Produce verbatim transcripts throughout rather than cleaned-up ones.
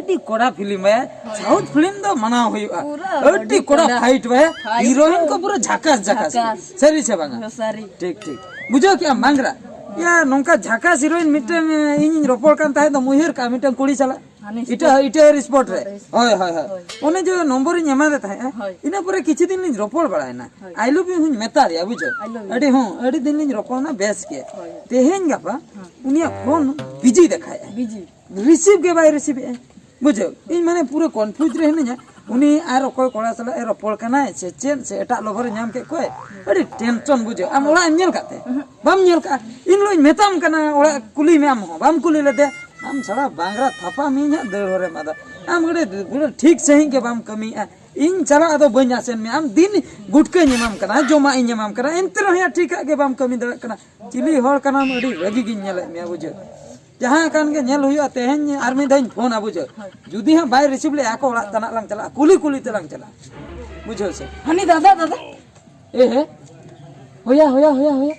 ᱟᱹᱰᱤ ᱠᱚᱲᱟ ᱯᱷᱤᱞᱢ ᱵᱟᱭᱟ᱾ South film ᱫᱚ ᱢᱟᱱᱟᱣ ᱦᱩᱭᱩᱜᱼᱟ᱾ ᱯᱩᱨᱟᱹ ᱟᱹᱰᱤ ᱟᱹᱰᱤ ᱠᱚᱲᱟ ᱠᱚᱲᱟ᱾ ᱯᱷᱟᱭᱤᱴ ᱵᱟᱭᱟ᱾ ᱯᱷᱟᱭᱤᱴ ᱦᱤᱨᱳᱭᱤᱱ ᱠᱚ ᱠᱚ᱾ ᱯᱩᱨᱟᱹ ᱡᱷᱟᱠᱟᱥ ᱡᱷᱟᱠᱟᱥ᱾ ᱡᱷᱟᱠᱟᱥ᱾ ᱥᱟᱹᱨᱤ ᱥᱮ ᱵᱟᱝᱟ? ᱥᱟᱹᱨᱤ᱾ ᱴᱷᱤᱠ, ᱴᱷᱤᱠ᱾ ᱵᱩᱡᱷᱟᱹᱣ ᱠᱮᱜᱼᱟᱢ ᱢᱟᱝᱜᱽᱨᱟ? ᱭᱟ, ᱱᱚᱝᱠᱟ ᱡᱷᱟᱠᱟᱥ ᱦᱤᱨᱳᱭᱤᱱ ᱢᱤᱫᱴᱟᱝ, ᱮ, ᱤᱧᱤᱧ ᱨᱚᱯᱚᱲ ᱠᱟᱱ ᱛᱟᱦᱮᱸᱫ ᱫᱚ, ᱩᱭᱦᱟᱹᱨ ᱠᱟᱜᱼᱟ, ᱢᱤᱫᱴᱟᱝ ᱠᱩᱲᱤ ᱥᱟᱞᱟᱜ᱾ ᱦᱟᱱᱮ ᱮᱴᱟᱜ, ᱥᱯᱳᱨᱴ᱾ ᱮᱴᱟᱜ ᱥᱯᱳᱨᱴ ᱨᱮ᱾ ᱦᱳᱭ, ᱦᱳᱭ, ᱦᱳᱭ᱾ ᱦᱳᱭ᱾ ᱚᱱᱮ ᱡᱮ ᱱᱚᱢᱵᱚᱨᱤᱧ ᱮᱢᱟᱫᱮ ᱛᱟᱦᱮᱸᱫᱼᱟ, ᱦᱳᱭ᱾ ᱤᱱᱟᱹ ᱯᱚᱨᱮ ᱠᱤᱪᱷᱩ ᱫᱤᱱ ᱞᱤᱧ ᱨᱚᱯᱚᱲ ᱵᱟᱲᱟᱭᱮᱱᱟ᱾ ᱦᱳᱭ᱾ I love you ᱦᱚᱸᱧ ᱢᱮᱛᱟ ᱫᱮᱭᱟ, ᱵᱩᱡᱷᱟᱹᱣ᱾ I love you᱾ ᱟᱹᱰᱤ, ᱦᱚᱸ, ᱟᱹᱰᱤ ᱫᱤᱱ ᱞᱤᱧ ᱨᱚᱯᱚᱲ ᱮᱱᱟ, ᱵᱮᱥ ᱜᱮ᱾ ᱦᱳᱭ᱾ ᱛᱮᱦᱮᱧ ᱜᱟᱯᱟ ᱦᱮᱸ᱾ ᱩᱱᱤᱭᱟᱜ ᱯᱷᱳᱱ ᱵᱤᱡᱤ ᱫᱮᱠᱷᱟᱭᱮᱫᱼᱟ᱾ ᱵᱤᱡᱤ᱾ ᱨᱤᱥᱤᱵᱷ ᱜᱮ ᱵᱟᱭ ᱨᱤᱥᱤᱵᱷ ᱮᱫᱼᱟ, ᱵᱩᱡᱷᱟᱹᱣ᱾ ᱤᱧ ᱢᱟᱱᱮ ᱯᱩᱨᱟᱹ ᱠᱚᱱᱯᱷᱤᱭᱩᱡᱽ ᱨᱮ ᱦᱤᱱᱟᱹᱧᱟ, ᱩᱱᱤ ᱟᱨ ᱚᱠᱚᱭ ᱠᱚᱲᱟ ᱥᱟᱞᱟᱜ ᱮ ᱨᱚᱯᱚᱲ ᱠᱟᱱᱟᱭ ᱥᱮ ᱪᱮᱫ, ᱥᱮ ᱮᱴᱟᱜ ᱞᱚᱵᱷᱟᱨ ᱮ ᱧᱟᱢ ᱠᱮᱫ ᱠᱚᱣᱟᱭ᱾ ᱟᱹᱰᱤ ᱴᱮᱱᱥᱚᱱ ᱵᱩᱡᱷᱟᱹᱣ᱾ ᱟᱢ ᱚᱲᱟᱜ ᱮᱢ ᱧᱮᱞ ᱠᱟᱫ ᱛᱮ? ᱵᱟᱢ ᱧᱮᱞ ᱠᱟᱜᱼᱟ? ᱤᱧ ᱦᱤᱞᱳᱜ ᱤᱧ ᱢᱮᱛᱟᱢ ᱠᱟᱱᱟ, ᱚᱲᱟᱜ ᱠᱩᱞᱤ ᱢᱮ, ᱟᱢ ᱦᱚᱸ ᱵᱟᱢ ᱠᱩᱞᱤ ᱞᱮᱫᱮ᱾ ᱟᱢ ᱥᱟᱞᱟ ᱵᱟᱝᱨᱟ ᱛᱷᱟᱯᱟ ᱢᱤᱭᱟᱹᱧ ᱦᱟᱸᱜ ᱫᱟᱹᱲ ᱦᱚᱨᱮᱢ ᱟᱫᱟ᱾ ᱟᱢ ᱟᱹᱰᱤ ᱯᱩᱨᱟᱹ ᱴᱷᱤᱠ ᱥᱟᱺᱦᱤᱡ ᱜᱮ ᱵᱟᱢ ᱠᱟᱹᱢᱤᱭᱮᱫᱼᱟ᱾ ᱤᱧ ᱪᱟᱞᱟᱜ ᱟᱫᱚ ᱵᱟᱹᱧ ᱟᱥᱮᱱ ᱢᱮᱭᱟ᱾ ᱟᱢ ᱫᱤᱱ ᱜᱩᱴᱠᱟᱹᱧ ᱮᱢᱟᱢ ᱠᱟᱱᱟ, ᱡᱚᱢᱟᱜ ᱤᱧ ᱮᱢᱟᱢ ᱠᱟᱱᱟ, ᱮᱱᱛᱮ ᱨᱮᱦᱚᱸ ᱭᱟ ᱴᱷᱤᱠᱟᱜ ᱜᱮ ᱵᱟᱢ ᱠᱟᱹᱢᱤ ᱫᱟᱲᱮᱭᱟᱜ ᱠᱟᱱᱟ᱾ ᱪᱤᱞᱤ ᱦᱚᱲ ᱠᱟᱱᱟᱢ, ᱟᱹᱰᱤ ᱨᱟᱹᱜᱤ ᱜᱤᱧ ᱧᱮᱞᱮᱫ ᱢᱮᱭᱟ, ᱵᱩᱡᱷᱟᱹᱣ᱾ ᱡᱟᱦᱟᱸ ᱠᱟᱱ ᱜᱮ ᱧᱮᱞ ᱦᱩᱭᱩᱜᱼᱟ, ᱛᱮᱦᱮᱧ ᱟᱨ ᱢᱤᱫ ᱫᱷᱟᱣ ᱤᱧ ᱯᱷᱳᱱᱟ, ᱵᱩᱡᱷᱟᱹᱣ᱾ ᱦᱳᱭ᱾ ᱡᱩᱫᱤ ᱦᱟᱸᱜ ᱵᱟᱭ ᱨᱤᱥᱤᱵᱷ ᱞᱮᱭᱟ, ᱟᱠᱚ ᱚᱲᱟᱜ ᱛᱟᱱᱟᱜ ᱞᱟᱝ ᱪᱟᱞᱟᱜᱼᱟ, ᱠᱩᱞᱤ ᱠᱩᱞᱤ ᱛᱮᱞᱟᱝ ᱪᱟᱞᱟᱜᱼᱟ, ᱵᱩᱡᱷᱟᱹᱣ ᱥᱮ᱾ ᱦᱟᱹᱱᱤ ᱫᱟᱫᱟ, ᱫᱟᱫᱟ᱾ ᱮ ᱦᱮ, ᱦᱳᱭᱟ, ᱦᱳᱭᱟ, ᱦᱳᱭᱟ, ᱦᱳᱭᱟ᱾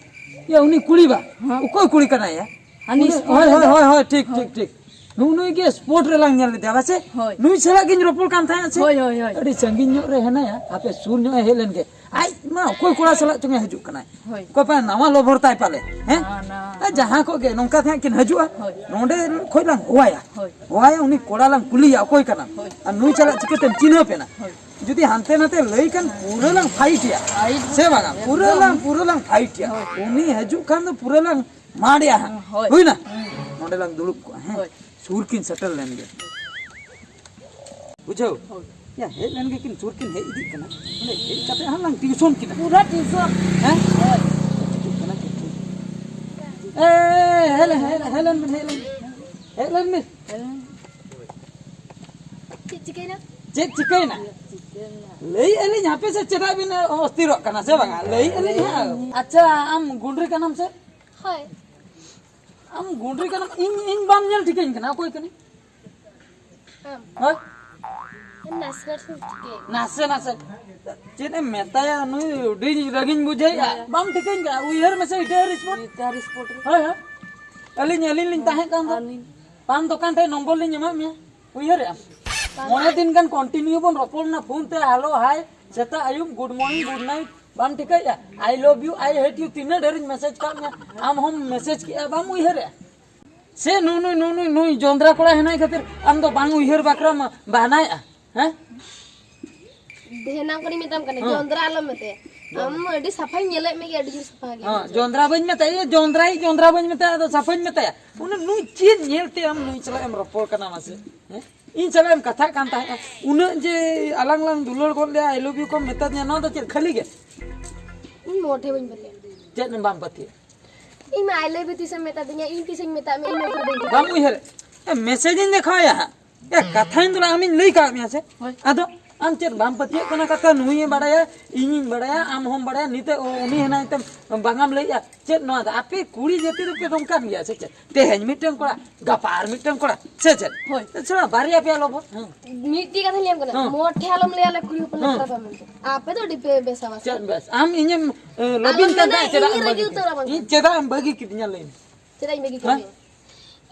ᱭᱟ, ᱩᱱᱤ ᱠᱩᱲᱤ ᱵᱟ, ᱦᱮᱸ᱾ ᱚᱠᱚᱭ ᱠᱩᱲᱤ ᱠᱟᱱᱟᱭ ᱭᱟ? ᱦᱟᱹᱱᱤ ᱩᱱᱤ, ᱥᱯᱳᱨᱴ ᱦᱳᱭ, ᱦᱳᱭ, ᱨᱮᱫᱚ᱾ ᱦᱳᱭ, ᱦᱳᱭ, ᱴᱷᱤᱠ, ᱦᱳᱭ᱾ ᱴᱷᱤᱠ, ᱴᱷᱤᱠ᱾ ᱱᱩᱜᱼᱩ ᱱᱩᱭ ᱜᱮ ᱥᱯᱳᱨᱴ ᱨᱮᱞᱟᱝ ᱧᱮᱞ ᱞᱮᱫᱮᱭᱟ, ᱵᱟᱥᱮ? ᱦᱳᱭ᱾ ᱱᱩᱭ ᱥᱟᱞᱟᱜ ᱜᱤᱧ ᱨᱚᱯᱚᱲ ᱠᱟᱱ ᱛᱟᱦᱮᱸᱫ ᱥᱮ? ᱦᱳᱭ, ᱦᱳᱭ, ᱦᱳᱭ᱾ ᱟᱹᱰᱤ ᱥᱟᱺᱜᱤᱧ ᱧᱚᱜ ᱨᱮ ᱦᱮᱱᱟᱭᱟ, ᱦᱟᱯᱮ ᱥᱩᱨ ᱧᱚᱜ ᱮ ᱦᱮᱡ ᱞᱮᱱ ᱜᱮ᱾ ᱟᱡ ᱢᱟ ᱚᱠᱚᱭ ᱠᱚᱲᱟ ᱥᱟᱞᱟᱜ ᱪᱚᱝ ᱮ ᱦᱤᱡᱩᱜ ᱠᱟᱱᱟᱭ᱾ ᱦᱳᱭ᱾ ᱚᱠᱚᱭ ᱯᱮ ᱱᱟᱣᱟ ᱞᱚᱵᱷᱚᱨ ᱛᱟᱭ ᱯᱟᱞᱮ, ᱦᱮᱸ? ᱱᱟᱣᱟ, ᱱᱟᱣᱟ᱾ ᱟᱨ ᱡᱟᱦᱟᱸ ᱠᱚ ᱜᱮ ᱱᱚᱝᱠᱟ ᱛᱮ ᱦᱟᱸᱜ ᱠᱤᱱ ᱦᱤᱡᱩᱜᱼᱟ, ᱦᱳᱭ᱾ ᱱᱚᱸᱰᱮ ᱠᱷᱚᱡ ᱞᱟᱝ ᱦᱚᱦᱚᱣᱟᱭᱟ᱾ ᱦᱳᱭ᱾ ᱦᱚᱦᱚᱣᱟᱭᱟ, ᱩᱱᱤ ᱠᱚᱲᱟ ᱞᱟᱝ ᱠᱩᱞᱤᱭᱟ, ᱚᱠᱚᱭ ᱠᱟᱱᱟᱢ? ᱦᱳᱭ᱾ ᱟᱨ ᱱᱩᱭ ᱥᱟᱞᱟᱜ ᱪᱤᱠᱟᱹᱛᱮᱢ ᱪᱤᱱᱦᱟᱹᱯ ᱮᱱᱟ? ᱦᱳᱭ᱾ ᱡᱩᱫᱤ ᱦᱟᱱᱛᱮ ᱱᱟᱛᱮ ᱞᱟᱹᱭ ᱠᱷᱟᱱ, ᱯᱩᱨᱟᱹ ᱞᱟᱝ ᱯᱷᱟᱭᱤᱴ ᱮᱭᱟ᱾ ᱯᱷᱟᱭᱤᱴ ᱥᱮ ᱵᱟᱝᱟ? ᱯᱩᱨᱟᱹ ᱮᱠᱫᱚᱢ᱾ ᱞᱟᱝ, ᱯᱩᱨᱟᱹ ᱞᱟᱝ ᱯᱷᱟᱭᱤᱴ ᱮᱭᱟ᱾ ᱦᱳᱭ᱾ ᱩᱱᱤ ᱦᱤᱡᱩᱜ ᱠᱷᱟᱱ ᱫᱚ ᱯᱩᱨᱟᱹ ᱞᱟᱝ ᱢᱟᱰᱮᱭᱟ ᱦᱟᱸᱜ᱾ ᱦᱳᱭ᱾ ᱦᱩᱭᱱᱟ? ᱦᱩᱸ᱾ ᱱᱚᱸᱰᱮ ᱞᱟᱝ ᱫᱩᱲᱩᱵ ᱠᱚᱜᱼᱟ, ᱦᱮᱸ? ᱦᱳᱭ᱾ ᱥᱩᱨ ᱠᱤᱱ ᱥᱮᱴᱮᱨ ᱞᱮᱱ ᱜᱮ᱾ ᱵᱩᱡᱷᱟᱹᱣ? ᱦᱳᱭ᱾ ᱭᱟ, ᱦᱮᱡ ᱞᱮᱱ ᱜᱮ ᱠᱤᱱ, ᱥᱩᱨ ᱠᱤᱱ ᱦᱮᱡ ᱤᱫᱤᱜ ᱠᱟᱱᱟ᱾ ᱚᱸᱰᱮ ᱦᱮᱡ ᱠᱟᱛᱮ ᱦᱟᱸᱜ ᱞᱟᱝ ᱴᱤᱭᱩᱥᱚᱱ ᱠᱤᱱᱟ᱾ ᱯᱩᱨᱟᱹ ᱴᱤᱭᱩᱥᱚᱱ᱾ ᱦᱮᱸ? ᱦᱳᱭ᱾ ᱦᱤᱡᱩᱜ ᱠᱟᱱᱟ ᱠᱤᱱ᱾ ᱮ, ᱦᱮᱡ ᱞᱮᱱ, ᱦᱮᱡ ᱞᱮᱱ, ᱦᱮᱡ ᱞᱮᱱ ᱵᱤᱱ, ᱦᱮᱡ ᱞᱮᱱ᱾ ᱦᱮᱡ ᱞᱮᱱ ᱵᱤᱱ᱾ ᱦᱮᱸ᱾ ᱪᱮᱫ ᱪᱤᱠᱟᱹᱭᱮᱱᱟ? ᱪᱮᱫ ᱪᱤᱠᱟᱹᱭᱮᱱᱟ? ᱪᱤᱠᱟᱹᱭᱮᱱᱟ? ᱞᱟᱹᱭᱮᱫᱼᱟ ᱞᱤᱧ, ᱦᱟᱯᱮ ᱥᱮ ᱪᱮᱫᱟᱜ ᱵᱤᱱ ᱚᱥᱛᱷᱤᱨᱚᱜ ᱠᱟᱱᱟ ᱥᱮ ᱵᱟᱝᱟ? ᱞᱟᱹᱭᱮᱫᱼᱟ ᱞᱤᱧ ᱦᱟᱸᱜ᱾ ᱟᱪᱪᱷᱟ, ᱟᱢ ᱜᱩᱸᱰᱨᱤ ᱠᱟᱱᱟᱢ ᱥᱮ? ᱦᱳᱭ᱾ ᱟᱢ ᱜᱩᱸᱰᱨᱤ ᱠᱟᱱᱟᱢ, ᱤᱧ, ᱤᱧ ᱵᱟᱢ ᱧᱮᱞ ᱴᱷᱤᱠᱟᱹᱧ ᱠᱟᱱᱟ, ᱚᱠᱚᱭ ᱠᱟᱹᱱᱟᱹᱧ? ᱟᱢ᱾ ᱦᱳᱭ? ᱱᱟᱥᱮ ᱱᱟᱥᱮ ᱴᱷᱤᱠᱟᱹᱭ᱾ ᱱᱟᱥᱮ ᱱᱟᱥᱮ᱾ ᱪᱮᱫ ᱮᱢ ᱢᱮᱛᱟᱭᱟ, ᱱᱩᱭ ᱟᱹᱰᱤ ᱨᱟᱹᱜᱤᱧ ᱵᱩᱡᱷᱟᱹᱣᱮᱫᱼᱟ᱾ ᱦᱮᱸ᱾ ᱵᱟᱢ ᱴᱷᱤᱠᱟᱹᱧ ᱠᱟᱱᱟ, ᱩᱭᱦᱟᱹᱨ ᱢᱮᱥᱮ ᱤᱴᱟᱹ ᱦᱟᱹᱨᱤ ᱥᱯᱳᱨᱴ᱾ ᱤᱴᱟᱹ ᱦᱟᱹᱨᱤ ᱥᱯᱳᱨᱴ ᱨᱮ᱾ ᱦᱳᱭ, ᱦᱳᱭ᱾ ᱟᱹᱞᱤᱧ, ᱟᱹᱞᱤᱧ ᱞᱤᱧ ᱛᱟᱦᱮᱸ ᱠᱟᱱ ᱫᱚ᱾ ᱟᱹᱞᱤᱧ᱾ ᱯᱟᱱ ᱫᱚᱠᱟᱱ ᱴᱷᱮᱱ ᱱᱚᱢᱵᱚᱨ ᱞᱤᱧ ᱮᱢᱟᱫ ᱢᱮᱭᱟ᱾ ᱩᱭᱦᱟᱹᱨᱮᱜᱼᱟ? ᱢᱚᱬᱮ ᱫᱤᱱ ᱜᱟᱱ continue ᱵᱚᱱ ᱨᱚᱯᱚᱲ ᱮᱱᱟ ᱯᱷᱳᱱ ᱛᱮ, hello, hi, ᱥᱮᱛᱟᱜ, ᱟᱹᱭᱩᱵ, good morning, good night, ᱵᱟᱢ ᱴᱷᱤᱠᱟᱹᱭᱮᱜᱼᱟ? I love you, I hate you, ᱛᱤᱱᱟᱹᱜ ᱰᱷᱮᱨᱤᱧ message ᱠᱟᱜ ᱢᱮᱭᱟ, ᱟᱢ ᱦᱚᱸᱢ message ᱠᱮᱜᱼᱟ, ᱵᱟᱢ ᱩᱭᱦᱟᱹᱨᱮᱜᱼᱟ? ᱥᱮ ᱱᱩᱭ, ᱱᱩᱭ, ᱱᱩᱭ, ᱱᱩᱭ, ᱱᱩᱭ ᱡᱚᱸᱫᱽᱨᱟ ᱠᱚᱲᱟ ᱦᱮᱱᱟᱭ ᱠᱷᱟᱹᱛᱤᱨ ᱟᱢ ᱫᱚ ᱵᱟᱝ ᱩᱭᱦᱟᱹᱨ ᱵᱟᱠᱷᱨᱟᱢ ᱵᱟᱦᱱᱟᱭᱮᱜᱼᱟ, ᱦᱮᱸ? ᱫᱮᱦᱮᱱᱟᱢ ᱠᱟᱹᱱᱟᱹᱧ ᱢᱮᱛᱟᱢ ᱠᱟᱱᱟ, ᱦᱮᱸ᱾ ᱡᱚᱸᱫᱽᱨᱟ ᱟᱞᱚᱢ ᱢᱮᱛᱟᱭᱟ᱾ ᱡᱚᱸᱫᱽᱨᱟ᱾ ᱟᱢ ᱟᱹᱰᱤ ᱥᱟᱯᱷᱟᱧ ᱧᱮᱞᱮᱫ ᱢᱮᱜᱮ, ᱟᱹᱰᱤ ᱡᱳᱨ ᱥᱟᱯᱷᱟ ᱜᱮ᱾ ᱦᱮᱸ, ᱡᱚᱸᱫᱽᱨᱟ ᱵᱟᱹᱧ ᱢᱮᱛᱟᱭᱟ, ᱤᱭᱟᱹ ᱡᱚᱸᱫᱽᱨᱟ ᱤᱡ ᱡᱚᱸᱫᱽᱨᱟ ᱵᱟᱹᱧ ᱢᱮᱛᱟᱭᱟ, ᱟᱫᱚ ᱥᱟᱯᱷᱟᱧ ᱢᱮᱛᱟᱭᱟ᱾ ᱩᱱᱤ ᱱᱩᱭ ᱪᱮᱫ ᱧᱮᱞᱛᱮ ᱟᱢ ᱱᱩᱭ ᱥᱟᱞᱟᱜ ᱮᱢ ᱨᱚᱯᱚᱲ ᱠᱟᱱᱟ ᱢᱟᱥᱮ? ᱦᱮᱸ? ᱤᱧ ᱥᱟᱞᱟᱜ ᱮᱢ ᱠᱟᱛᱷᱟᱜ ᱠᱟᱱ ᱛᱟᱦᱮᱸᱜᱼᱟ, ᱩᱱᱟᱹᱜ ᱡᱮ ᱟᱞᱟᱝ ᱞᱟᱝ ᱫᱩᱞᱟᱹᱲ ᱜᱚᱫ ᱞᱮᱭᱟ, I love you ᱠᱚᱢ ᱢᱮᱛᱟᱫᱤᱧᱟ, ᱱᱚᱣᱟ ᱫᱚ ᱪᱮᱫ ᱠᱷᱟᱹᱞᱤ ᱜᱮ? ᱤᱧ ᱢᱚᱴᱷᱮ ᱵᱟᱹᱧ ᱯᱟᱹᱛᱭᱟᱹᱜᱼᱟ᱾ ᱪᱮᱫ ᱮᱢ ᱵᱟᱢ ᱯᱟᱹᱛᱭᱟᱹᱜᱼᱟ? ᱤᱧ ᱢᱟ I love you ᱛᱤᱥᱮᱢ ᱢᱮᱛᱟᱫᱤᱧᱟ, ᱤᱧ ᱛᱤᱥᱤᱧ ᱢᱮᱛᱟᱫ ᱢᱮᱭᱟ, ᱤᱧ ᱢᱟ ᱩᱭᱦᱟᱹᱨ ᱵᱟᱹᱧ ᱩᱭᱦᱟᱹᱨ᱾ ᱮ, message ᱤᱧ ᱫᱮᱠᱷᱟᱣᱟᱭᱟ ᱦᱟᱸᱜ᱾ ᱮ, ᱠᱟᱛᱷᱟᱧ ᱫᱚ ᱟᱢᱤᱧ ᱞᱟᱹᱭ ᱠᱟᱜ ᱢᱮᱭᱟ ᱥᱮ? ᱦᱳᱭ᱾ ᱟᱫᱚ ᱟᱢ ᱪᱮᱫ ᱵᱟᱢ ᱯᱟᱹᱛᱭᱟᱹᱜ ᱠᱟᱱᱟ ᱠᱟᱛᱷᱟ? ᱱᱩᱭᱮ ᱵᱟᱲᱟᱭᱟ, ᱤᱧᱤᱧ ᱵᱟᱲᱟᱭᱟ, ᱟᱢ ᱦᱚᱸᱢ ᱵᱟᱲᱟᱭᱟ, ᱱᱤᱛᱚᱜ ᱩᱱᱤ ᱦᱮᱱᱟᱭ ᱛᱮᱢ ᱵᱟᱝᱟᱢ ᱞᱟᱹᱭᱮᱜᱼᱟ᱾ ᱪᱮᱫ ᱱᱚᱣᱟ ᱫᱚ? ᱟᱯᱮ ᱠᱩᱲᱤ ᱡᱟᱹᱛᱤ ᱫᱚᱯᱮ ᱱᱚᱝᱠᱟᱱ ᱜᱮᱭᱟ ᱥᱮ ᱪᱮᱫ? ᱛᱮᱦᱮᱧ ᱢᱤᱫᱴᱟᱝ ᱠᱚᱲᱟ, ᱜᱟᱯᱟ ᱟᱨ ᱢᱤᱫᱴᱟᱝ ᱠᱚᱲᱟ, ᱥᱮ ᱪᱮᱫ? ᱦᱳᱭ᱾ ᱛᱟᱪᱷᱟᱲᱟ ᱵᱟᱨᱭᱟ ᱯᱮᱭᱟ ᱞᱚᱵᱚ᱾ ᱦᱮᱸ᱾ ᱢᱤᱫᱴᱤᱡ ᱠᱟᱛᱷᱟᱧ ᱞᱟᱹᱭᱟᱢ ᱠᱟᱱᱟ, ᱦᱮᱸ᱾ ᱢᱚᱴᱷᱮ ᱟᱞᱚᱢ ᱞᱟᱹᱭᱟ ᱟᱞᱮ ᱠᱩᱲᱤ ᱦᱚᱯᱚᱱ ᱞᱮ ᱦᱮᱸ᱾ ᱠᱷᱟᱨᱟᱯᱟ ᱢᱮᱱᱛᱮ᱾ ᱟᱯᱮ ᱫᱚ ᱟᱹᱰᱤ ᱯᱮ ᱵᱮᱥᱟ ᱵᱟᱥᱮ᱾ ᱪᱮᱫ ᱵᱮᱥ? ᱟᱢ ᱤᱧᱮᱢ, ᱮ, ᱞᱚᱵᱤᱧ ᱟᱞᱚᱢ ᱠᱟᱱ ᱢᱮᱱᱟ, ᱛᱟᱦᱮᱸᱫ, ᱪᱮᱫᱟᱜ ᱤᱧ ᱮᱢ ᱨᱟᱹᱜᱤ ᱵᱟᱹᱜᱤ ᱩᱛᱟᱹᱨᱟ ᱠᱤᱫᱤᱧᱟ? ᱢᱮᱱᱛᱮ᱾ ᱤᱧ ᱪᱮᱫᱟᱜ ᱮᱢ ᱵᱟᱹᱜᱤ ᱠᱤᱫᱤᱧᱟ ᱞᱟᱹᱭ ᱢᱮ? ᱪᱮᱫᱟᱜ ᱤᱧ ᱵᱟᱹᱜᱤ ᱠᱮᱫ ᱦᱮᱸ? ᱢᱮᱭᱟ?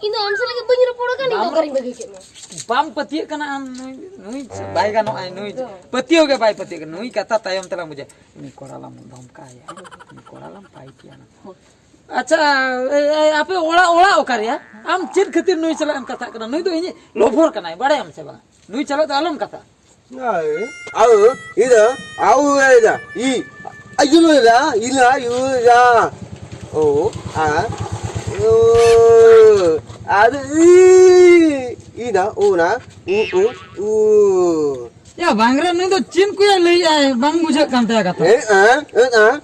ᱤᱧ ᱫᱚ ᱟᱢ ᱥᱟᱞᱟᱜ ᱜᱮ ᱵᱟᱹᱧ ᱨᱚᱯᱚᱲ ᱟᱠᱟᱱ, ᱤᱧ ᱫᱚ ᱵᱟᱢ ᱚᱠᱟᱨᱤᱧ ᱵᱟᱹᱜᱤ ᱠᱮᱫ ᱢᱮᱭᱟ? ᱵᱟᱢ ᱯᱟᱹᱛᱭᱟᱹᱜ ᱠᱟᱱᱟ ᱟᱢ, ᱱᱩᱭ, ᱱᱩᱭ ᱵᱟᱭ ᱜᱟᱱᱚᱜᱼᱟᱭ, ᱱᱩᱭ ᱫᱚ᱾ ᱯᱟᱹᱛᱭᱟᱹᱣ ᱜᱮ ᱵᱟᱭ ᱯᱟᱹᱛᱭᱟᱹᱜ ᱠᱟᱱᱟ, ᱱᱩᱭ ᱠᱟᱛᱷᱟ ᱛᱟᱭᱚᱢ ᱛᱮᱞᱟᱝ ᱵᱩᱡᱷᱟᱹᱣᱟ, ᱩᱱᱤ ᱠᱚᱲᱟ ᱞᱟᱝ ᱫᱷᱚᱢᱠᱟᱭᱟ, ᱩᱱᱤ ᱠᱚᱲᱟ ᱞᱟᱝ ᱯᱟᱭ ᱠᱮᱭᱟ ᱱᱟ᱾ ᱦᱳᱭ᱾ ᱟᱪᱪᱷᱟ, ᱮ, ᱮ, ᱟᱯᱮ ᱚᱲᱟᱜ, ᱚᱲᱟᱜ ᱚᱠᱟᱨᱮᱭᱟ? ᱟᱢ ᱪᱮᱫ ᱠᱷᱟᱹᱛᱤᱨ ᱱᱩᱭ ᱥᱟᱞᱟᱜ ᱮᱢ ᱠᱟᱛᱷᱟᱜ ᱠᱟᱱᱟ? ᱱᱩᱭ ᱫᱚ ᱤᱧᱤᱡ ᱞᱚᱵᱷᱚᱨ ᱠᱟᱱᱟᱭ, ᱵᱟᱲᱟᱭᱟᱢ ᱥᱮ ᱵᱟᱝ? ᱱᱩᱭ ᱥᱟᱞᱟᱜ ᱫᱚ ᱟᱞᱚᱢ ᱠᱟᱛᱷᱟᱜᱼᱟ᱾ ᱟᱭ, ᱟᱣ, ᱤᱫᱟ, ᱟᱣ, ᱤᱫᱟ, ᱤ, ᱟᱭᱩ, ᱤᱫᱟ, ᱤᱞᱟ, ᱤᱭᱩ, ᱤᱫᱟ᱾ ᱳ, ᱟ, ᱳ, ᱟᱨ, ᱤ, ᱤᱫᱟ, ᱳ, ᱱᱟ, ᱩ, ᱩ, ᱩ᱾ ᱭᱟ, ᱵᱟᱝ ᱨᱮ, ᱱᱩᱭ ᱫᱚ ᱪᱮᱫ ᱠᱚᱭᱟ ᱞᱟᱹᱭᱮᱜᱼᱟᱭ, ᱵᱟᱝ ᱵᱩᱡᱷᱟᱹᱜ ᱠᱟᱱ ᱛᱟᱭᱟ ᱠᱟᱛᱷᱟ᱾ ᱮ, ᱟ, ᱮ, ᱟ᱾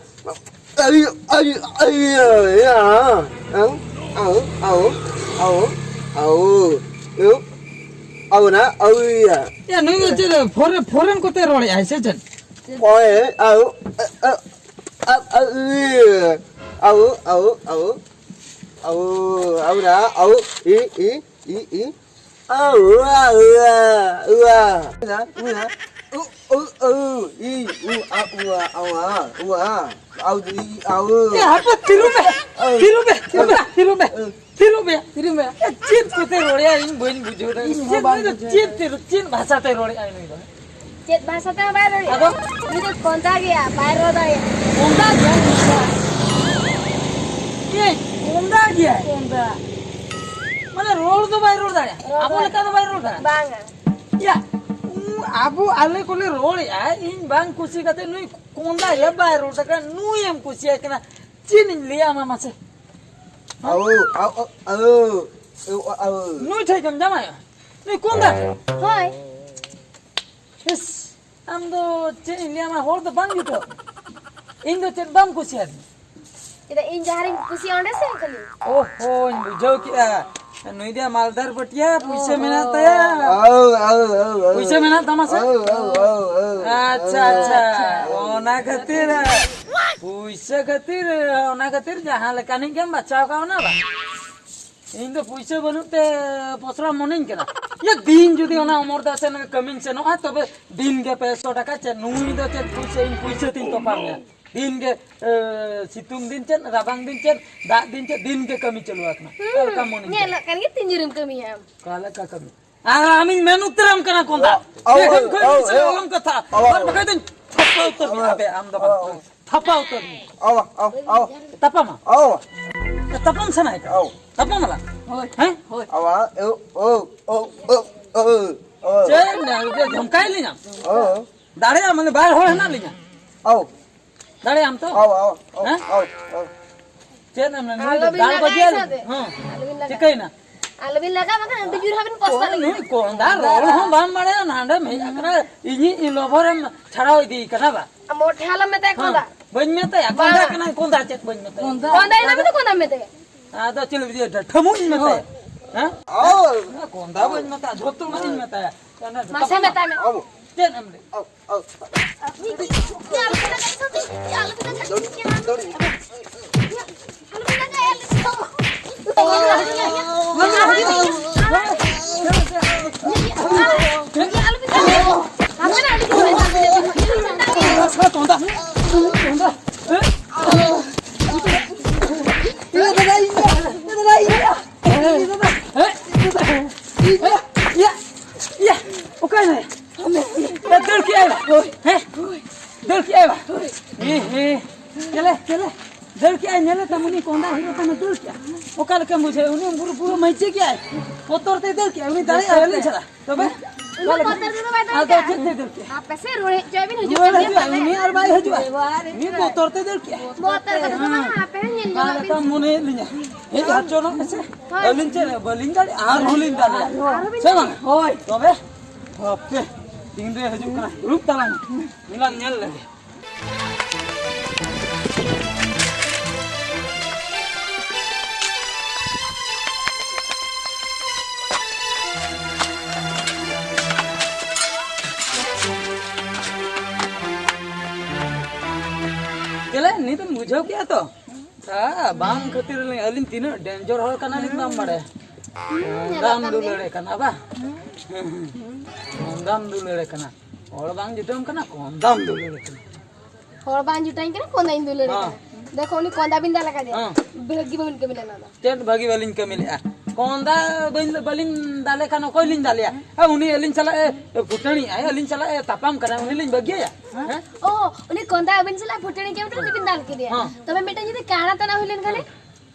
ᱟᱭᱩ, ᱟᱭᱩ, ᱟᱭᱩ, ᱭᱟ, ᱟᱣ, ᱟᱣ, ᱟᱣ, ᱟᱣ, ᱟᱣ, ᱟᱣ, ᱟᱣ, ᱱᱟ, ᱟᱣ, ᱭᱟ᱾ ᱭᱟ, ᱱᱩᱭ ᱫᱚ ᱪᱮᱫ ᱯᱷᱚᱨᱮ-, ᱯᱷᱚᱨᱮᱱ ᱠᱚᱛᱮ ᱨᱚᱲᱮᱜᱼᱟᱭ ᱥᱮ ᱪᱮᱫ? ᱚᱭ, ᱟᱣ, ᱟ, ᱟ, ᱟ, ᱤᱭᱟᱹ, ᱟᱣ, ᱟᱣ, ᱟᱣ, ᱟᱣ, ᱟᱣ, ᱨᱟ, ᱟᱣ, ᱤ, ᱤ, ᱤ, ᱤ, ᱟᱣ, ᱩᱣᱟ, ᱩᱣᱟ, ᱩᱣᱟ᱾ ᱩᱣᱟ, ᱩᱣᱟ᱾ ᱩ, ᱩ, ᱩ, ᱤ, ᱩ, ᱟ, ᱩᱣᱟ, ᱟᱣᱟ, ᱩᱣᱟ᱾ ᱟᱣ, ᱫᱤ, ᱟᱣ᱾ ᱮ, ᱦᱟᱯᱮ, ᱛᱷᱤᱨᱚᱜ ᱢᱮ᱾ ᱟᱣ᱾ ᱛᱷᱤᱨᱚᱜ ᱢᱮ, ᱛᱷᱤᱨᱚᱜ ᱢᱮ, ᱛᱷᱤᱨᱚᱜ ᱢᱮ᱾ ᱟᱣ᱾ ᱛᱷᱤᱨᱚᱜ ᱢᱮ᱾ ᱛᱷᱤᱨᱚᱜ ᱢᱮ᱾ ᱮ, ᱪᱮᱫ ᱠᱚᱛᱮ ᱨᱚᱲᱮᱜᱼᱟ, ᱤᱧ ᱵᱟᱹᱧ ᱵᱩᱡᱷᱟᱹᱣ ᱫᱟ᱾ ᱤᱧ ᱦᱚᱸ ᱪᱮᱫ ᱵᱟᱹᱧ ᱱᱩᱭ ᱫᱚ ᱵᱩᱡᱷᱟᱹᱣ ᱪᱮᱫ ᱫᱟ᱾ ᱛᱮ, ᱪᱮᱫ ᱵᱷᱟᱥᱟ ᱛᱮ ᱨᱚᱲᱮᱜᱼᱟᱭ ᱱᱩᱭ ᱫᱚ? ᱪᱮᱫ ᱵᱷᱟᱥᱟ ᱛᱮᱦᱚᱸ ᱵᱟᱭ ᱨᱚᱲᱮᱜᱼᱟ᱾ ᱟᱫᱚ? ᱩᱱᱤ ᱫᱚ ᱠᱚᱸᱫᱟ ᱜᱮᱭᱟ, ᱵᱟᱭ ᱨᱚᱲ ᱫᱟᱲᱮᱭᱟᱜᱼᱟ᱾ ᱠᱚᱸᱫᱟ ᱜᱮᱭᱟᱭ, ᱠᱚᱸᱫᱟ᱾ ᱮ, ᱠᱚᱸᱫᱟ ᱜᱮᱭᱟᱭ, ᱠᱚᱸᱫᱟ᱾ ᱢᱟᱱᱮ ᱨᱚᱲ ᱫᱚ ᱵᱟᱭ ᱨᱚᱲ ᱫᱟᱲᱮᱭᱟᱜᱼᱟ᱾ ᱨᱚᱲ ᱟᱵᱚ ᱫᱚ ᱞᱮᱠᱟ ᱫᱚ ᱵᱟᱭ ᱨᱚᱲ ᱫᱟᱲᱮᱭᱟᱜᱼᱟ᱾ ᱵᱟᱝᱟ᱾ ᱭᱟ, ᱩ, ᱟᱵᱚ ᱟᱞᱮ ᱠᱚᱞᱮ ᱨᱚᱲᱮᱜᱼᱟ, ᱤᱧ ᱵᱟᱝ ᱠᱩᱥᱤ ᱠᱟᱛᱮ ᱱᱩᱭ ᱠᱚᱸᱫᱟ ᱭᱟ ᱵᱟᱭ ᱨᱚᱲ ᱫᱟᱲᱮᱭᱟᱜᱼᱟ, ᱱᱩᱭ ᱮᱢ ᱠᱩᱥᱤᱭᱟᱭ ᱠᱟᱱᱟ᱾ ᱪᱮᱫ ᱤᱧ ᱞᱟᱹᱭᱟ ᱟᱢᱟ ᱢᱟᱥᱮ? ᱟᱣ, ᱟᱣ, ᱟᱣ, ᱟᱣ, ᱟᱣ, ᱟᱣ᱾ ᱱᱩᱭ ᱴᱷᱮᱡ ᱜᱮᱢ ᱡᱟᱶᱟᱭᱚᱜᱼᱟ? ᱱᱩᱭ ᱠᱚᱸᱫᱟ? ᱦᱳᱭ᱾ ᱤᱥ, ᱟᱢ ᱫᱚ ᱪᱮᱫ ᱤᱧ ᱞᱟᱹᱭᱟᱢᱟ, ᱦᱚᱲ ᱫᱚ ᱵᱟᱝ ᱡᱩᱛᱩᱜ᱾ ᱤᱧ ᱫᱚ ᱪᱮᱫ ᱵᱟᱢ ᱠᱩᱥᱤᱭᱟᱫᱤᱧᱟ? ᱪᱮᱫᱟᱜ ᱤᱧ ᱡᱟᱦᱟᱸ ᱨᱤᱧ ᱠᱩᱥᱤᱭᱟᱜᱼᱟ ᱚᱸᱰᱮ ᱥᱮᱱ ᱠᱟᱹᱱᱟᱹᱧ? ᱳᱦᱳᱧ ᱵᱩᱡᱷᱟᱹᱣ ᱠᱮᱜᱼᱟ᱾ ᱱᱩᱭ ᱫᱚ ᱢᱟᱞᱫᱟᱨ ᱯᱟᱹᱴᱤᱭᱟ, ᱯᱩᱭᱥᱟᱹ ᱢᱮᱱᱟᱜ ᱛᱟᱭᱟ᱾ ᱟᱣ, ᱟᱣ, ᱟᱣ, ᱟᱣ᱾ ᱯᱩᱭᱥᱟᱹ ᱢᱮᱱᱟᱜ ᱛᱟᱢᱟ ᱥᱮ? ᱟᱣ, ᱟᱣ, ᱟᱣ, ᱟᱣ, ᱟᱪᱪᱷᱟ, ᱟᱣ᱾ ᱟᱪᱪᱷᱟ᱾ ᱚᱱᱟ ᱠᱷᱟᱹᱛᱤᱨ, ᱯᱩᱭᱥᱟᱹ ᱠᱷᱟᱹᱛᱤᱨ, ᱚᱱᱟ ᱠᱷᱟᱹᱛᱤᱨ ᱡᱟᱦᱟᱸ ᱞᱮᱠᱟᱱᱤᱡ ᱜᱮᱢ ᱵᱟᱪᱷᱟᱣ ᱠᱟᱣᱱᱟ ᱵᱟᱝ? ᱤᱧ ᱫᱚ ᱯᱩᱭᱥᱟᱹ ᱵᱟᱹᱱᱩᱜ ᱛᱮ ᱯᱚᱥᱲᱟ ᱢᱚᱱᱮᱧ ᱠᱟᱱᱟ᱾ ᱭᱟ, ᱫᱤᱱ ᱡᱩᱫᱤ ᱚᱱᱟ ᱚᱢᱚᱨ ᱫᱟ ᱥᱮᱱ ᱠᱟᱹᱢᱤᱧ ᱥᱮᱱᱚᱜᱼᱟ, ᱛᱚᱵᱮ ᱫᱤᱱ ᱜᱮ ᱯᱮ ᱥᱚ ᱴᱟᱠᱟ᱾ ᱪᱮᱫ ᱱᱩᱭ ᱫᱚ ᱪᱮᱫ ᱯᱩᱭᱥᱟᱹ, ᱤᱧ ᱯᱩᱭᱥᱟᱹ ᱛᱤᱧ ᱛᱚᱯᱟᱢ ᱧᱟ᱾ ᱫᱤᱱ ᱜᱮ, ᱮ, ᱥᱤᱛᱩᱝ ᱫᱤᱱ ᱪᱮᱫ, ᱨᱟᱵᱟᱝ ᱫᱤᱱ ᱪᱮᱫ, ᱫᱟᱜ ᱫᱤᱱ ᱪᱮᱫ, ᱫᱤᱱ ᱜᱮ ᱠᱟᱹᱢᱤ ᱪᱟᱹᱞᱩ ᱟᱠᱟᱱᱟ᱾ ᱚᱠᱟ ᱞᱮᱠᱟ ᱢᱚᱱᱮᱧ ᱧᱮᱞᱚᱜ ᱠᱟᱱᱟ? ᱠᱟᱱ ᱜᱮ, ᱛᱤᱱ ᱡᱳᱨᱮᱢ ᱠᱟᱹᱢᱤᱭᱟ ᱟᱢ? ᱚᱠᱟ ᱞᱮᱠᱟ ᱠᱟᱹᱢᱤ? ᱟᱨ ᱟᱢᱤᱧ ᱢᱮᱱ ᱩᱛᱟᱹᱨᱟᱢ ᱠᱟᱱᱟ, ᱠᱚᱸᱫᱟ᱾ ᱟᱣ, ᱮ, ᱟᱣ, ᱠᱷᱟᱹᱞᱤ ᱟᱣ, ᱠᱷᱟᱹᱞᱤ ᱟᱣ᱾ ᱟᱞᱚᱢ ᱠᱟᱛᱷᱟ᱾ ᱟᱣ, ᱟᱨ ᱟᱣ᱾ ᱵᱟᱠᱷᱟᱡ ᱫᱚᱧ ᱛᱷᱟᱯᱟ ᱩᱛᱟᱹᱨ ᱢᱮᱭᱟ, ᱟᱣ᱾ ᱟᱯᱮ ᱟᱢ ᱫᱚ᱾ ᱟᱣ᱾ ᱛᱷᱟᱯᱟ ᱩᱛᱟᱹᱨ ᱢᱮᱭᱟ᱾ ᱟᱣ, ᱟᱣ, ᱟᱣ᱾ ᱛᱟᱯᱟᱢᱟ? ᱟᱣ᱾ ᱛᱟᱯᱟᱢ ᱥᱟᱱᱟᱭᱮᱫ ᱠᱟᱱᱟ? ᱟᱣ᱾ ᱛᱟᱯᱟᱢ ᱟᱞᱟᱝ? ᱦᱳᱭ᱾ ᱦᱮᱸ? ᱦᱳᱭ᱾ ᱟᱣ, ᱟᱣ, ᱟᱣ᱾ ᱪᱮᱫ ᱮᱢ ᱞᱟᱹᱭᱟ? ᱫᱷᱚᱢᱠᱟᱭ ᱞᱤᱧᱟᱢ? ᱟᱣ᱾ ᱫᱟᱲᱮᱭᱟᱜᱼᱟ, ᱢᱟᱱᱮ ᱵᱟᱨ ᱦᱚᱲ ᱦᱮᱱᱟᱜ ᱞᱤᱧᱟ᱾ ᱟᱣ᱾ ᱫᱟᱲᱮᱭᱟᱜ ᱟᱢ ᱛᱚ? ᱟᱣ, ᱟᱣ, ᱟᱣ, ᱦᱮᱸ? ᱟᱣ, ᱟᱣ᱾ ᱪᱮᱫ ᱮᱢ ᱞᱟᱹᱭᱟ? ᱱᱩᱭ ᱫᱚ ᱟᱞᱚᱵᱤᱱ ᱫᱟᱞ ᱞᱟᱜᱟᱭᱟ ᱜᱚᱡᱮᱭᱟ ᱥᱮ ᱞᱤᱧ᱾ ᱟᱫᱚ᱾ ᱦᱮᱸ᱾ ᱟᱞᱚᱵᱤᱱ ᱞᱟᱜᱟᱭᱟ᱾ ᱪᱤᱠᱟᱹᱭᱮᱱᱟ? ᱟᱞᱚᱵᱤᱱ ᱞᱟᱜᱟᱭᱟ, ᱵᱟᱠᱷᱟᱱ ᱟᱹᱰᱤ ᱡᱳᱨ ᱦᱟᱸᱜ ᱵᱤᱱ ᱯᱚᱥᱛᱟᱜ ᱞᱟᱹᱜᱤᱫ᱾ ᱱᱩᱭ ᱠᱚᱸᱫᱟ ᱨᱚᱲ ᱦᱚᱸ ᱵᱟᱢ ᱵᱟᱲᱟᱭᱟ, ᱱᱟᱸᱰᱮᱢ ᱦᱮᱡ ᱟᱠᱟᱱᱟ, ᱤᱧᱤᱡ lover ᱮᱢ ᱪᱷᱟᱲᱟᱣ ᱤᱫᱤᱭ ᱠᱟᱱᱟ ᱵᱟ? ᱟᱢ ᱦᱚᱲ ᱴᱷᱮᱱ ᱟᱞᱚᱢ ᱢᱮᱛᱟᱭᱟ ᱦᱮᱸ, ᱠᱚᱸᱫᱟ᱾ ᱵᱟᱹᱧ ᱢᱮᱛᱟᱭᱟ, ᱠᱚᱸᱫᱟ ᱵᱟᱝ᱾ ᱠᱟᱱᱟᱭ, ᱠᱚᱸᱫᱟ ᱪᱮᱫ ᱵᱟᱹᱧ ᱢᱮᱛᱟᱭᱟ? ᱠᱚᱸᱫᱟ᱾ ᱠᱚᱸᱫᱟ ᱮᱱᱟ ᱢᱮᱱᱛᱮ ᱠᱚᱸᱫᱟᱢ ᱢᱮᱛᱟᱭᱟ᱾ ᱟᱫᱚ ᱪᱮᱫ ᱞᱟᱹᱜᱤᱫ ᱴᱷᱟᱹᱢᱩᱧ ᱢᱮᱛᱟᱭᱟ? ᱦᱮᱸ? ᱟᱣ᱾ ᱠᱚᱸᱫᱟ ᱵᱟᱹᱧ ᱢᱮᱛᱟᱭᱟ, ᱡᱷᱚᱛᱚ ᱢᱟᱧ ᱢᱮᱛᱟᱭᱟ᱾ ᱢᱟᱥᱮ ᱢᱮᱛᱟᱭ ᱢᱮ᱾ ᱟᱣ᱾ ᱪᱮᱫ ᱮᱢ ᱞᱟᱹᱭ? ᱟᱣ, ᱟᱣ᱾ ᱫᱟᱹᱲ, ᱫᱟᱹᱲ᱾ ᱚᱠᱟᱭ ᱱᱟᱭ? ᱫᱟᱹᱲ ᱠᱮᱜᱼᱟᱭ ᱵᱟ? ᱦᱮᱸ? ᱫᱟᱹᱲ ᱠᱮᱜᱼᱟᱭ ᱵᱟ? ᱦᱮᱸ, ᱦᱮᱸ᱾ ᱪᱮᱞᱮ, ᱪᱮᱞᱮ? ᱫᱟᱹᱲ ᱠᱮᱜᱼᱟᱭ, ᱧᱮᱞᱮ ᱛᱟᱢ, ᱩᱱᱤ ᱠᱚᱸᱫᱟ ᱦᱤᱨᱳ ᱛᱟᱢᱮ ᱫᱟᱹᱲ ᱠᱮᱜᱼᱟ᱾ ᱚᱠᱟ ᱞᱮᱠᱟᱢ ᱵᱩᱡᱷᱟᱹᱣ? ᱩᱱᱤ ᱵᱩᱨᱩ, ᱵᱩᱨᱩ ᱢᱟᱹᱭᱪᱤ ᱠᱮᱜᱼᱟᱭ᱾ ᱵᱚᱛᱚᱨ ᱛᱮ ᱫᱟᱹᱲ ᱠᱮᱜᱼᱟᱭ, ᱩᱱᱤ ᱫᱟᱲᱮᱭᱟᱜᱼᱟᱭ ᱟᱹᱞᱤᱧ ᱪᱷᱟᱲᱟ᱾ ᱛᱚᱵᱮ? ᱩᱱᱤ ᱵᱚᱛᱚᱨ ᱛᱮᱫᱚ ᱵᱟᱭ ᱫᱟᱹᱲ ᱟᱫᱚ ᱠᱮᱜᱼᱟ᱾ ᱪᱮᱫ ᱛᱮ ᱫᱟᱹᱲ ᱠᱮᱜᱼᱟ? ᱟᱯᱮ ᱥᱮᱫ ᱨᱩᱣᱟᱹᱲ ᱦᱮᱡ ᱦᱚᱪᱚᱭ ᱵᱤᱱ, ᱦᱤᱡᱩᱜ ᱨᱩᱣᱟᱹᱲ ᱠᱟᱱ ᱦᱤᱡᱩᱜᱼᱟᱭ, ᱜᱮᱭᱟ᱾ ᱩᱱᱤ ᱟᱨ ᱵᱟᱭ ᱦᱤᱡᱩᱜᱼᱟ᱾ ᱩᱱᱤ ᱵᱚᱛᱚᱨ ᱛᱮ ᱫᱟᱹᱲ ᱠᱮᱜᱼᱟᱭ᱾ ᱵᱚᱛᱚᱨ ᱠᱟᱛᱮ ᱫᱚ ᱵᱟᱝ, ᱟᱯᱮ ᱦᱚᱸ ᱧᱮᱞ ᱧᱚᱜ ᱵᱟᱝ ᱟᱯᱮ ᱞᱮᱠᱟᱢ ᱥᱮᱫ᱾ ᱢᱚᱱᱮᱭᱮᱫ ᱞᱤᱧᱟ᱾ ᱦᱮᱡ ᱦᱚᱪᱚ ᱱᱚᱜ ᱢᱮᱥᱮ᱾ ᱦᱳᱭ᱾ ᱟᱹᱞᱤᱧ ᱪᱮᱫ ᱵᱟᱹᱞᱤᱧ ᱫᱟᱲᱮᱭᱟᱜᱼᱟ, ᱟᱨᱦᱚᱸ ᱞᱤᱧ ᱫᱟᱲᱮᱭᱟᱜᱼᱟ᱾ ᱟᱨᱦᱚᱸ ᱵᱤᱱ ᱥᱮ ᱵᱟᱝ? ᱦᱳᱭ᱾ ᱛᱚᱵᱮ ᱦᱟᱯᱮ, ᱛᱤᱱ ᱨᱮ ᱦᱤᱡᱩᱜ ᱠᱟᱱᱟ? ᱨᱩᱯ ᱛᱟᱞᱟᱝ ᱢᱮᱞᱟᱝ ᱧᱮᱞ ᱞᱮᱜᱮ᱾ ᱪᱮᱞᱮ, ᱱᱤᱛ ᱮᱢ ᱵᱩᱡᱷᱟᱹᱣ ᱠᱮᱜᱼᱟ ᱛᱚ? ᱟ, ᱵᱟᱝ ᱠᱷᱟᱹᱛᱤᱨ ᱟᱹᱞᱤᱧ, ᱟᱹᱞᱤᱧ ᱛᱤᱱᱟᱹᱜ ᱰᱮᱧᱡᱟᱨ ᱦᱚᱲ ᱠᱟᱱᱟᱞᱤᱧ ᱵᱟᱢ ᱵᱟᱲᱟᱭᱟ᱾ ᱦᱩᱸ, ᱧᱮᱞᱚᱜ ᱠᱚᱸᱫᱟᱢ ᱠᱟᱱ ᱜᱮᱭᱟ᱾ ᱫᱩᱞᱟᱹᱲᱮ ᱠᱟᱱᱟ ᱵᱟ? ᱦᱩᱸ᱾ ᱠᱚᱸᱫᱟᱢ ᱫᱩᱞᱟᱹᱲᱮ ᱠᱟᱱᱟ᱾ ᱦᱚᱲ ᱵᱟᱝ ᱡᱩᱴᱟᱹᱣ ᱠᱟᱱᱟ, ᱠᱚᱸᱫᱟᱢ ᱫᱩᱞᱟᱹᱲᱮ ᱠᱟᱱᱟ᱾ ᱦᱚᱲ ᱵᱟᱝ ᱡᱩᱴᱟᱹᱣ ᱠᱟᱱᱟ, ᱠᱚᱸᱫᱟᱧ ᱫᱩᱞᱟᱹᱲᱮ ᱦᱮᱸ᱾ ᱠᱟᱱᱟ᱾ ᱫᱮᱠᱷᱚ, ᱩᱱᱤ ᱠᱚᱸᱫᱟ ᱵᱤᱱ ᱫᱟᱞ ᱟᱠᱟᱫᱮᱭᱟ᱾ ᱦᱮᱸ᱾ ᱵᱷᱟᱹᱜᱤ ᱵᱟᱵᱤᱱ ᱠᱟᱹᱢᱤ ᱞᱮᱫᱟ ᱚᱱᱟ ᱫᱚ᱾ ᱪᱮᱫ ᱵᱷᱟᱹᱜᱤ ᱵᱟᱹᱞᱤᱧ ᱠᱟᱹᱢᱤ ᱞᱮᱫᱼᱟ? ᱠᱚᱸᱫᱟ ᱵᱟᱹᱧ, ᱵᱟᱹᱞᱤᱧ ᱫᱟᱞᱮ ᱠᱷᱟᱱ ᱚᱠᱚᱭ ᱞᱤᱧ ᱫᱟᱞᱮᱭᱟ? ᱦᱮᱸ, ᱩᱱᱤ ᱟᱹᱞᱤᱧ ᱥᱟᱞᱟᱜ ᱮ ᱯᱷᱩᱴᱟᱹᱱᱤᱜᱼᱟᱭ, ᱟᱹᱞᱤᱧ ᱥᱟᱞᱟᱜ ᱮ ᱛᱟᱯᱟᱢ ᱠᱟᱱᱟ, ᱩᱱᱤ ᱞᱤᱧ ᱵᱟᱹᱜᱤᱭᱟᱭᱟ? ᱦᱮᱸ? ᱚ, ᱩᱱᱤ ᱠᱚᱸᱫᱟ ᱟᱹᱵᱤᱱ ᱥᱟᱞᱟᱜ ᱯᱷᱩᱴᱟᱹᱱᱤ ᱠᱮᱫ ᱵᱤᱱ ᱫᱟᱞ ᱠᱮᱫᱮᱭᱟ᱾ ᱦᱮᱸ᱾ ᱛᱚᱵᱮ ᱢᱤᱫᱴᱟᱝ ᱡᱩᱫᱤ ᱠᱟᱬᱟ ᱛᱟᱱᱟ ᱦᱩᱭ ᱞᱮᱱ ᱠᱷᱟᱱ?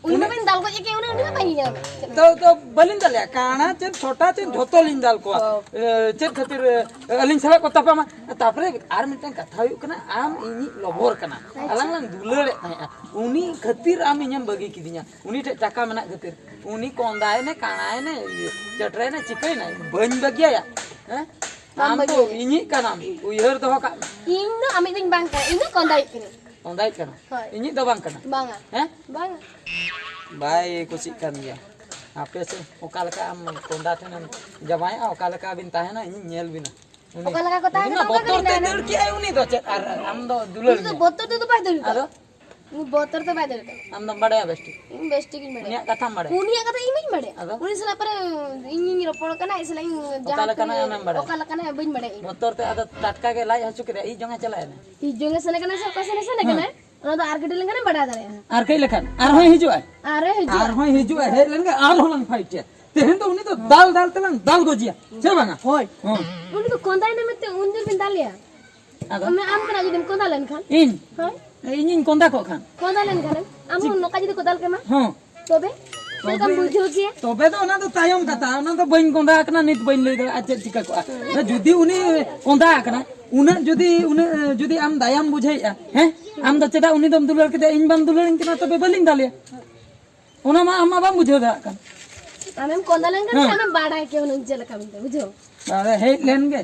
ᱩᱱᱤ ᱩᱱᱤ ᱢᱟᱵᱤᱱ ᱫᱟᱞ ᱜᱚᱡ ᱠᱮᱫᱮᱭᱟ, ᱩᱱᱤ, ᱩᱱᱤ ᱦᱚᱸ ᱵᱟᱭ ᱧᱮᱧᱟᱢᱟ᱾ ᱛᱚ, ᱛᱚ ᱵᱟᱹᱞᱤᱧ ᱫᱟᱞᱮᱭᱟ, ᱠᱟᱬᱟ ᱪᱮᱫ ᱪᱷᱳᱴᱟ ᱪᱮᱫ ᱡᱷᱚᱛᱚ ᱞᱤᱧ ᱫᱟᱞ ᱠᱚᱣᱟ᱾ ᱚ᱾ ᱮ, ᱪᱮᱫ ᱠᱷᱟᱹᱛᱤᱨ, ᱮ, ᱟᱹᱞᱤᱧ ᱥᱟᱞᱟᱜ ᱠᱚ ᱛᱟᱯᱟᱢᱟ? ᱛᱟᱯᱚᱨᱮ ᱟᱨ ᱢᱤᱫᱴᱟᱝ ᱠᱟᱛᱷᱟ ᱦᱩᱭᱩᱜ ᱠᱟᱱᱟ, ᱟᱢ ᱤᱧᱤᱡ ᱞᱚᱵᱚᱨ ᱠᱟᱱᱟᱢ, ᱟᱪᱪᱷᱟ᱾ ᱟᱞᱟᱝ ᱞᱟᱝ ᱫᱩᱞᱟᱹᱲᱮᱫ ᱛᱟᱦᱮᱸᱜᱼᱟ, ᱩᱱᱤ ᱠᱷᱟᱹᱛᱤᱨ ᱟᱢ ᱤᱧᱮᱢ ᱵᱟᱹᱜᱤ ᱠᱤᱫᱤᱧᱟ, ᱩᱱᱤ ᱴᱷᱮᱡ ᱴᱟᱠᱟ ᱢᱮᱱᱟᱜ ᱠᱷᱟᱹᱛᱤᱨ᱾ ᱩᱱᱤ ᱠᱚᱸᱫᱟᱭᱮᱱᱮ, ᱠᱟᱬᱟᱭᱮᱱᱮ, ᱪᱮᱴᱨᱟᱭᱮᱱᱮ, ᱪᱤᱠᱟᱹᱭᱮᱱᱟᱭ, ᱵᱟᱹᱧ ᱵᱟᱹᱜᱤᱭᱟᱭᱟ᱾ ᱦᱮᱸ? ᱵᱟᱢ ᱟᱢ ᱫᱚ ᱵᱟᱹᱜᱤᱭᱟᱭᱟ᱾ ᱤᱧᱤᱡ ᱠᱟᱱᱟᱢ, ᱩᱭᱦᱟᱹᱨ ᱫᱚᱦᱚ ᱠᱟᱜ ᱢᱮ᱾ ᱤᱧ ᱫᱚ ᱟᱢᱤᱡ ᱫᱚᱧ ᱵᱟᱝ ᱠᱟᱱᱟ, ᱤᱧ ᱫᱚ ᱠᱚᱸᱫᱟᱭᱤᱡ ᱠᱟᱹᱱᱟᱹᱧ᱾ ᱠᱚᱸᱫᱟᱭᱤᱡ ᱠᱟᱱᱟ? ᱦᱳᱭ᱾ ᱤᱧᱤᱡ ᱫᱚ ᱵᱟᱝ ᱠᱟᱱᱟ? ᱵᱟᱝᱟ᱾ ᱦᱮᱸ? ᱵᱟᱝᱟ᱾ ᱵᱟᱭ ᱠᱩᱥᱤᱜ ᱠᱟᱱ ᱜᱮᱭᱟ᱾ ᱟᱯᱮ ᱥᱮᱫ ᱚᱠᱟ ᱞᱮᱠᱟ ᱟᱢ ᱠᱚᱸᱫᱟ ᱴᱷᱮᱱᱮᱢ ᱡᱟᱶᱟᱭᱚᱜᱼᱟ, ᱚᱠᱟ ᱞᱮᱠᱟ ᱵᱤᱱ ᱛᱟᱦᱮᱱᱟ, ᱤᱧ ᱧᱮᱞ ᱵᱤᱱᱟ᱾ ᱩᱱᱤ ᱚᱠᱟ ᱞᱮᱠᱟ ᱠᱚ ᱛᱟᱦᱮᱱ ᱩᱱᱤ ᱠᱟᱱᱟ, ᱢᱟ ᱚᱱᱠᱟ ᱵᱚᱛᱚᱨ ᱜᱮᱞᱤᱧ ᱛᱮ ᱛᱟᱦᱮᱱᱟ᱾ ᱫᱟᱹᱲ ᱠᱮᱜᱼᱟᱭ ᱩᱱᱤ ᱫᱚ ᱪᱮᱫ, ᱟᱨ ᱟᱢ ᱫᱚ ᱫᱩᱞᱟᱹᱲ ᱩᱱᱤ ᱫᱚ ᱢᱮᱭᱟ? ᱵᱚᱛᱚᱨ ᱛᱮᱫᱚ ᱵᱟᱭ ᱫᱟᱹᱲ ᱠᱟᱜᱼᱟ᱾ ᱟᱫᱚ? ᱩᱱᱤ ᱵᱚᱛᱚᱨ ᱛᱮ ᱵᱟᱭ ᱫᱟᱹᱲ ᱠᱟᱱᱟ᱾ ᱟᱢ ᱫᱚᱢ ᱵᱟᱲᱟᱭᱟ ᱵᱮᱥ ᱴᱷᱤᱠ? ᱤᱧ ᱵᱮᱥ ᱴᱷᱤᱠ ᱤᱧ ᱵᱟᱲᱟᱭᱟ᱾ ᱩᱱᱤᱭᱟᱜ ᱠᱟᱛᱷᱟᱢ ᱵᱟᱲᱟᱭᱟ? ᱩᱱᱤᱭᱟᱜ ᱠᱟᱛᱷᱟ ᱤᱧ ᱵᱟᱹᱧ ᱵᱟᱲᱟᱭᱟ᱾ ᱟᱫᱚ? ᱩᱱᱤ ᱥᱟᱞᱟᱜ ᱯᱟᱨᱮ ᱤᱧᱤᱧ ᱨᱚᱯᱚᱲ ᱠᱟᱱᱟ, ᱤᱧ ᱥᱟᱞᱟᱜ ᱤᱧ ᱚᱠᱟ ᱡᱟᱦᱟᱸ ᱞᱮᱠᱟᱱᱟᱭ ᱛᱤᱱᱟᱹᱜ ᱟᱢᱮᱢ ᱵᱟᱲᱟᱭᱟ? ᱚᱠᱟ ᱞᱮᱠᱟᱱᱟᱭ ᱵᱟᱹᱧ ᱵᱟᱲᱟᱭᱟ ᱤᱧ᱾ ᱵᱚᱛᱚᱨ ᱛᱮ ᱟᱫᱚ ᱴᱟᱴᱠᱟ ᱜᱮ ᱞᱟᱡ ᱦᱟᱹᱥᱩ ᱠᱮᱫᱟ, ᱤᱡ ᱡᱚᱝ ᱮ ᱪᱟᱞᱟᱜ ᱮᱱᱟ᱾ ᱤᱡ ᱡᱚᱝ ᱮ ᱥᱮᱱ ᱠᱟᱱᱟ ᱥᱮ ᱚᱠᱟ ᱥᱮᱱ ᱮ ᱥᱮᱱ ᱠᱟᱱᱟ? ᱦᱮᱸ᱾ ᱚᱱᱟ ᱫᱚ ᱟᱨ ᱠᱟᱹᱴᱤᱡ ᱞᱮᱱᱠᱷᱟᱱᱮᱢ ᱵᱟᱰᱟᱭ ᱫᱟᱲᱮᱭᱟᱜᱼᱟ᱾ ᱟᱨ ᱠᱟᱹᱡ ᱞᱮᱠᱷᱟᱱ ᱟᱨᱦᱚᱸᱭ ᱦᱤᱡᱩᱜᱼᱟ᱾ ᱟᱨᱦᱚᱸᱭ ᱦᱤᱡᱩᱜᱼᱟ᱾ ᱟᱨᱦᱚᱸᱭ ᱦᱤᱡᱩᱜᱼᱟ, ᱦᱮᱡ ᱞᱮᱱᱠᱷᱟᱱ ᱟᱨᱦᱚᱸ ᱞᱟᱝ ᱯᱷᱟᱭᱤᱴ ᱮᱭᱟ᱾ ᱛᱮᱦᱮᱧ ᱫᱚ ᱩᱱᱤ ᱫᱚ ᱫᱟᱞ ᱫᱟᱞ ᱛᱮᱞᱟᱝ ᱫᱟᱞ ᱜᱚᱡᱮᱭᱟ᱾ ᱪᱮ ᱵᱟᱝᱟ? ᱦᱳᱭ᱾ ᱦᱚᱸ᱾ ᱩᱱᱤ ᱫᱚ ᱠᱚᱸᱫᱟᱭ ᱱᱟ ᱢᱮᱱᱛᱮ ᱩᱱ ᱫᱤᱱ ᱵᱤᱱ ᱫᱟᱞᱮᱭᱟ᱾ ᱟᱫᱚ? ᱟᱢ, ᱟᱢ ᱠᱟᱱᱟ ᱡᱩᱫᱤᱢ ᱠᱚᱸᱫᱟ ᱞᱮᱱᱠᱷᱟᱱ? ᱤᱧ? ᱦᱳᱭ᱾ ᱤᱧᱤᱧ ᱠᱚᱸᱫᱟ ᱠᱚᱜ ᱠᱷᱟᱱ? ᱠᱚᱸᱫᱟ ᱞᱮᱱᱠᱷᱟᱱᱮᱢ? ᱟᱢ ᱦᱚᱸ ᱪᱤᱠ- ᱱᱚᱝᱠᱟ ᱡᱩᱫᱤ ᱠᱚ ᱫᱟᱞ ᱠᱮᱢᱟ? ᱦᱚᱸ᱾ ᱛᱚᱵᱮ? ᱪᱮᱫ ᱞᱮᱠᱟᱢ ᱛᱚᱵᱮ, ᱵᱩᱡᱷᱟᱹᱣ ᱠᱮᱭᱟ? ᱛᱚᱵᱮ ᱫᱚ ᱚᱱᱟ ᱫᱚ ᱛᱟᱭᱚᱢ ᱠᱟᱛᱷᱟ, ᱚᱱᱟ ᱫᱚ ᱵᱟᱹᱧ ᱠᱚᱸᱫᱟ ᱟᱠᱟᱱᱟ, ᱱᱤᱛ ᱵᱟᱹᱧ ᱞᱟᱹᱭ ᱫᱟᱲᱮᱭᱟᱜᱼᱟ ᱪᱮᱫ ᱪᱤᱠᱟᱹ ᱠᱚᱜᱼᱟ᱾ ᱦᱮᱸ᱾ ᱡᱩᱫᱤ ᱩᱱᱤ ᱠᱚᱸᱫᱟ ᱟᱠᱟᱱᱟ, ᱩᱱᱟᱹᱜ ᱡᱩᱫᱤ, ᱩᱱᱟᱹᱜ ᱡᱩᱫᱤ ᱟᱢ ᱫᱟᱭᱟᱢ ᱵᱩᱡᱷᱟᱹᱣᱮᱫᱼᱟ, ᱦᱮᱸ? ᱟᱢ ᱫᱚ ᱪᱮᱫᱟᱜ ᱩᱱᱤ ᱫᱚᱢ ᱫᱩᱞᱟᱹᱲ ᱠᱮᱫᱮᱭᱟ, ᱤᱧ ᱵᱟᱢ ᱫᱩᱞᱟᱹᱲᱤᱧ ᱠᱟᱱᱟ, ᱛᱚᱵᱮ ᱵᱟᱹᱞᱤᱧ ᱫᱟᱞᱮᱭᱟ᱾ ᱚᱱᱟ ᱢᱟ ᱟᱢ ᱢᱟ ᱵᱟᱢ ᱵᱩᱡᱷᱟᱹᱣ ᱫᱟᱲᱮᱭᱟᱜ ᱠᱟᱱ᱾ ᱟᱢᱮᱢ ᱠᱚᱸᱫᱟ ᱞᱮᱱᱠᱷᱟᱱ ᱦᱮᱸ᱾ ᱥᱮ ᱟᱢᱮᱢ ᱵᱟᱲᱟᱭ ᱠᱮᱭᱟ ᱦᱩᱱᱟᱹᱝ ᱪᱮᱫ ᱞᱮᱠᱟ ᱢᱮᱱᱛᱮ, ᱵᱩᱡᱷᱟᱹᱣ? ᱟᱨᱮ ᱦᱮᱡ ᱞᱮᱱ ᱜᱮ᱾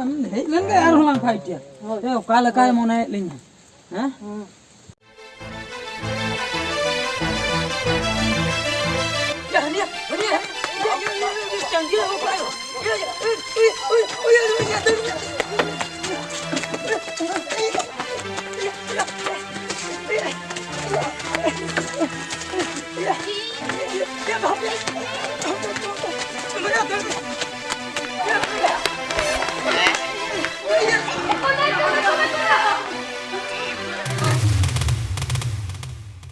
ᱟᱢ ᱦᱮᱡ ᱞᱮᱱ ᱜᱮ ᱟᱨᱦᱚᱸ ᱞᱟᱝ ᱯᱷᱟᱭᱤᱴ ᱠᱮᱭᱟ᱾ ᱦᱳᱭ᱾ ᱮ, ᱚᱠᱟ ᱞᱮᱠᱟᱭ ᱢᱚᱱᱮᱭᱮᱫ ᱞᱤᱧᱟ᱾ ᱦᱮᱸ? ᱦᱮᱸ᱾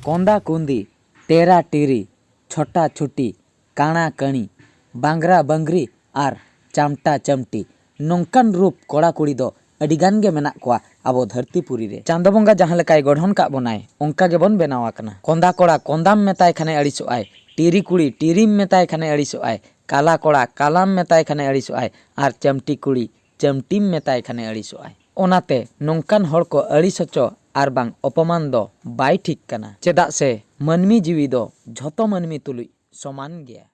ᱠᱚᱸᱫᱟ ᱠᱩᱸᱫᱤ, ᱴᱮᱨᱟ ᱴᱤᱨᱤ, ᱪᱷᱚᱴᱟ ᱪᱷᱩᱴᱤ, ᱠᱟᱬᱟ ᱠᱟᱹᱬᱤ, ᱵᱟᱝᱜᱽᱨᱟ ᱵᱟᱝᱜᱽᱨᱤ ᱟᱨ ᱪᱟᱢᱴᱟ ᱪᱟᱢᱴᱤ, ᱱᱚᱝᱠᱟᱱ ᱨᱩᱯ ᱠᱚᱲᱟ ᱠᱩᱲᱤ ᱫᱚ ᱟᱹᱰᱤ ᱜᱟᱱ ᱜᱮ ᱢᱮᱱᱟᱜ ᱠᱚᱣᱟ ᱟᱵᱚ ᱫᱷᱟᱹᱨᱛᱤ ᱯᱩᱨᱤ ᱨᱮ᱾ ᱪᱟᱸᱫᱚ ᱵᱚᱸᱜᱟ ᱡᱟᱦᱟᱸ ᱞᱮᱠᱟᱭ ᱜᱚᱲᱦᱚᱱ ᱠᱟᱜ ᱵᱚᱱᱟᱭ, ᱚᱱᱠᱟ ᱜᱮᱵᱚᱱ ᱵᱮᱱᱟᱣ ᱟᱠᱟᱱᱟ᱾ ᱠᱚᱸᱫᱟ ᱠᱚᱲᱟ ᱠᱚᱸᱫᱟᱢ ᱢᱮᱛᱟᱭ ᱠᱷᱟᱱᱮ ᱟᱹᱲᱤᱥᱚᱜᱼᱟᱭ, ᱴᱤᱨᱤ ᱠᱩᱲᱤ ᱴᱤᱨᱤᱢ ᱢᱮᱛᱟᱭ ᱠᱷᱟᱱᱮ ᱟᱹᱲᱤᱥᱚᱜᱼᱟᱭ, ᱠᱟᱞᱟ ᱠᱚᱲᱟ ᱠᱟᱞᱟᱢ ᱢᱮᱛᱟᱭ ᱠᱷᱟᱱᱮ ᱟᱹᱲᱤᱥᱚᱜᱼᱟᱭ, ᱟᱨ ᱪᱟᱢᱴᱤ ᱠᱩᱲᱤ ᱪᱟᱹᱢᱴᱤᱢ ᱢᱮᱛᱟᱭ ᱠᱷᱟᱱᱮ ᱟᱹᱲᱤᱥᱚᱜᱼᱟᱭ᱾ ᱚᱱᱟᱛᱮ ᱱᱚᱝᱠᱟᱱ ᱦᱚᱲ ᱠᱚ ᱟᱹᱲᱤᱥ ᱦᱚᱪᱚ ᱟᱨ ᱵᱟᱝ ᱚᱯᱚᱢᱟᱱ ᱫᱚ ᱵᱟᱭ ᱴᱷᱤᱠ ᱠᱟᱱᱟ, ᱪᱮᱫᱟᱜ ᱥᱮ ᱢᱟᱹᱱᱢᱤ ᱡᱤᱣᱤ ᱫᱚ ᱡᱷᱚᱛᱚ ᱢᱟᱹᱱᱢᱤ ᱛᱩᱞᱩᱡ ᱥᱚᱢᱟᱱ ᱜᱮᱭᱟ᱾